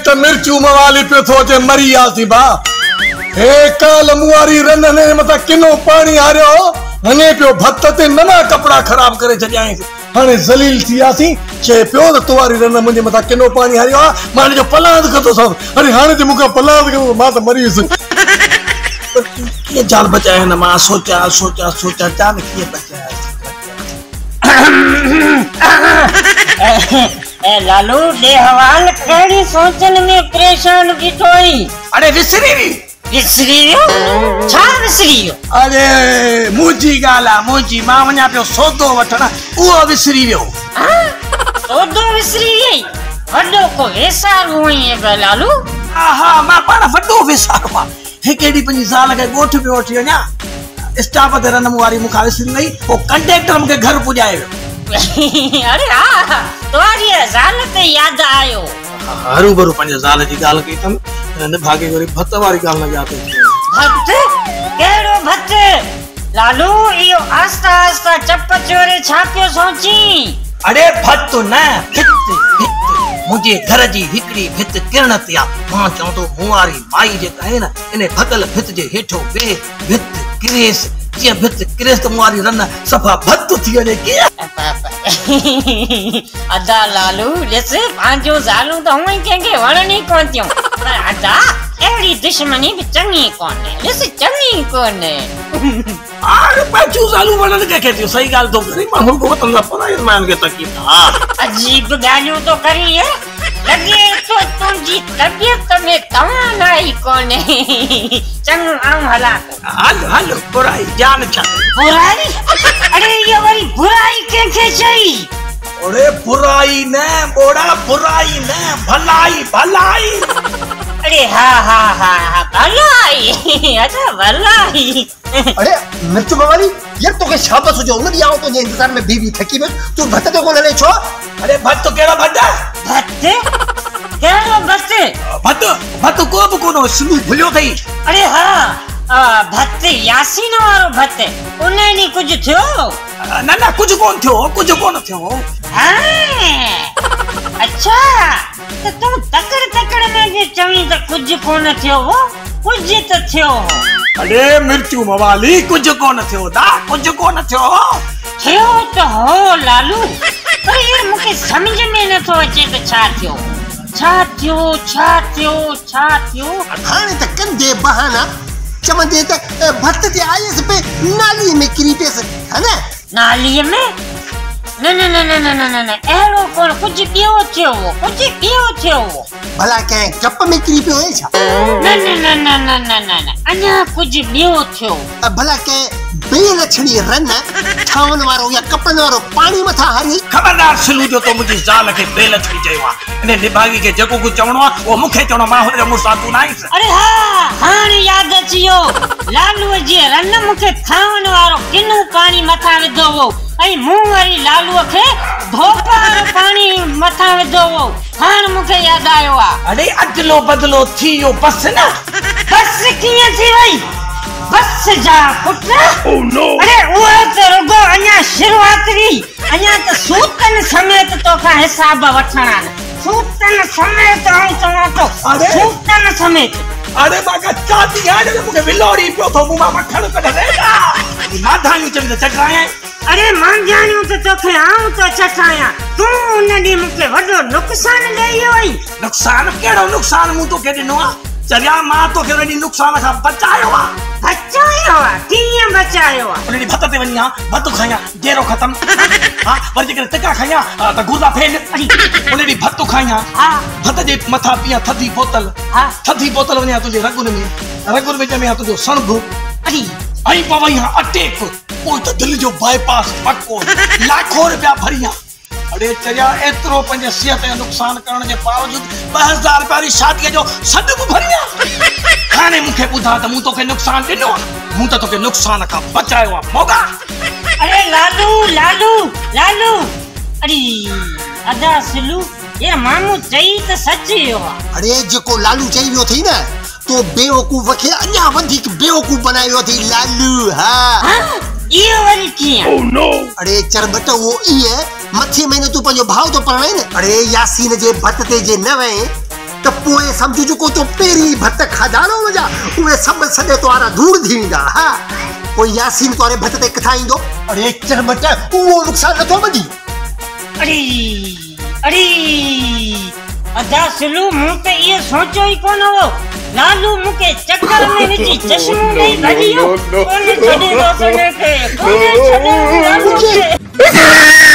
ته मिर्चू मवाली पियो थो अचे, मरी वियासीं भा। हे काल मुआरी रन ने मथां किनो पाणी हारियो, हणे पियो भत ते नवां कपिड़ा ख़राब करे छॾियाईंसि। हाणे ज़लील थी वियासीं। चए पियो त तो वारी रन मुंहिंजे मथां किनो पाणी हारियो आहे, मां हिन जो पलांद कंदोसांस। अरे हाणे जे मूंखां पलांद कंदो मां त मरी वियुसि। पर कीअं जान बचाए न, मां सोचां सोचां सोचां जान कीअं बचाए। ए लालू ॾे हवाल, कहिड़ी सोचनि में परेशान बीठो आहीं? अरे विसरी वई। विसरी वियो? छा विसरी वियो? अरे मुंहिंजी ॻाल्हि आहे मुंहिंजी, मां वञा पियो सौदो वठण, उहो विसरी वियो। सौदो विसरी वई? वॾो को वेसारू आहीं बे लालू। हा हा, मां पाण वॾो वेसारू आहियां। हिकु ॾींहुं पंहिंजी ज़ाल खे ॻोठ पियो वठी वञा, स्टाप ते रन वारी मूंखां विसरी वई, पोइ कंडक्टर मूंखे घर पुॼाए वियो। अरे हा, तुम्हारी ज़ाल ते यादि आयो। हरू भरू पंहिंजे ज़ाल जी ॻाल्हि कई अथमि, निभागे वरी भत वारी ॻाल्हि न यादि अची वई। भत? कहिड़ो भत? लालू इहो आस्ता आस्ता चप चोरे छा पियो सोची? अरे भत न, भित भित। मुंहिंजे घर जी हिकिड़ी भित किरण ते आहे। मां चवां थो मूं वारी माई जेका आहे न, इन भतल भित जे हेठो वेह, भित किरेसि, जीअं भित किरेसि त मूं वारी रन सफ़ा भत थी वञे। कीअं? अदा लालू ॾिस, पंहिंजूं ज़ालूं त हूअं ई कंहिंखे वणनि ई कोन थियूं, पर अदा अहिड़ी दुश्मनी बि चङी कोन्हे। ॾिस चङी कोन्हे। अरे पंहिंजूं ज़ालूं वणनि कंहिंखे थियूं? सही ॻाल्हि थो करीं, मां मुल्क वतन सां पराई मायुनि खे तकलीफ़। हा अजीब ॻाल्हियूं थो करीं, लॻे थो तुंहिंजी तबियत में तवानाई कोन्हे। चङो आऊं हलां थो। हल हल, बुराई जान छा। बुराई? अरे इहा वरी बुराई कंहिंखे चई? अरे बुराई न बोड़ा, बुराई न, भलाई भलाई। अरे हा हा हा हा, भलाई। अच्छा भलाई। अरे मिर्चू मवाली यार, तोखे शाबाश हुजे, उन ॾींहुं आउं तुंहिंजे इंतज़ार में बीह बीह थकी वियुसि, तूं भत ते कोन हले छो? अरे भत कहिड़ो भत? भत कहिड़ो भत? भत भत को बि कोन हो, सिलू भुलियो अथई। अरे हा, भत यासीन वारो भत, उन ॾींहुं कुझु थियो? न न, कुझु कोन थियो, कुझु कोन थियो। हा अच्छा, त तूं तकड़ तकड़ में बि चवीं त कुझु कोन थियो हो, कुझु त थियो हो। अरे मिर्चू मवाली, कुझु कोन थियो दा, कुझु कोन थियो। थियो त हो लालू, पर यार मूंखे सम्झ में नथो अचे त छा थियो, छा थियो, छा थियो, छा थियो। हाणे त कंदे बहाना चवंदे त भत ते आयसि पे नालीअ में किरी पियसि, हा न? नालीअ में? न न न न न न न, अहिड़ो कोन, कुझु ॿियो थियो हो, कुझु ॿियो थियो हो। भला कंहिं कप में किरी पियो आहे छा? न न न न न न न न, अञा कुझु ॿियो थियो। भला कंहिं बेलछणी रन ठावन वारो या कपन वारो पाणी मथां हारी? ख़बरदार सिलू जो तो मुंहिंजी ज़ाल खे बेलछणी चयो आहे। इन निभागी खे जेको कुझु चवणो आहे उहो मूंखे चवणो, मां हुनजो मुड़ुसु आहियां, तूं न आहींसि। अरे हा, हाणे यादि अची वियो, लालूअ जी रन मूंखे ठावन वारो किनू पाणी मथां विधो हो, ऐं मूं वरी लालूअ खे धोप वारो पाणी मथां विधो हो। हाणे मूंखे यादि आयो आहे। अरे अदलो बदिलो थी वियो बसि न। बसि कीअं थी वई? बस जा पुट। Oh no. अरे उहा त रुगो अञा शुरूआत हुई, अञा त सूतनि समेत तोखां हिसाब वठणा आहिनि। सूतनि समेत आउं चवां थो, सूतनि समेत। अरे मां का चांदी आहे न, मूंखे विलोड़ी पियो थो, मूं मां मखण कढे। माधाणियूं चवी त चटायां। अरे मांझाणियूं त तोखे आउं थो चटायां, तूं उन ॾींहुं मूंखे वॾो नुक़सानु ॾेई वियो आहीं। नुक़सानु? कहिड़ो नुक़सानु मूं तोखे ॾिनो आहे? चरिया, मां तोखे उन ॾींहुं नुक़सान खां बचायो आहे। बचायो आहे? कीअं बचायो आहे? उन ॾींहुं भत ते वञी हा, भत खायां, जीरो ख़तम। हा, वरी जेकॾहिं टिका खायां त गुर्दा फेल। उन ॾींहुं भत खायां, भत जे मथां पियां थधी बोतल, थधी बोतल वञे तुंहिंजे रगुनि में, रगुनि में ॼमे तुंहिंजो सणब, ऐं पवई हा अटैक, पोइ त दिलि जो बाईपास पको, लाखों रुपया भरी हा। अरे चरिया, एतिरो पंहिंजे सिहत जो नुक़सानु करण जे बावजूद 2000 रुपया वारी शादीअ जो सॾु बि भरी हा। हाणे मूंखे ॿुधा त मूं तोखे नुक़सानु ॾिनो आहे? मूं त तोखे नुक़सान खां बचायो आहे मोगा। अरे लालू लालू लालू, अरे अदा सिलू, ये मामू चई त सच वियो आहे। अरे जेको लालू चई वियो अथई न, तो बेवकूफ़ खे अञा वधीक बेवकूफ़ बनाए वियो अथई लालू। हा इहो वरी कीअं? Oh no. अरे चरबट, उहो ईअं मथे महीने तूं पंहिंजो भाउ थो परणाए न। अरे यासीन जे भत ते जे न वए त पोइ सम्झ जेको तो पहिरीं भत खाधा न हुनजा उहे सभु सॼे तोहारा धूड़ थी वेंदा। हा पोइ यासीन तोहारे भत ते किथां ईंदो? अरे चरमट उहो नुक़सानु नथो वञी। अड़ी अड़ी अदा सिलू मूं त इहो सोचियो ई कोन हो लालू मूंखे चक्कर में विझी चश्मो ॾेई भॼी वियो। कोन छॾे दोस्तनि खे, कोन छॾे लालू खे।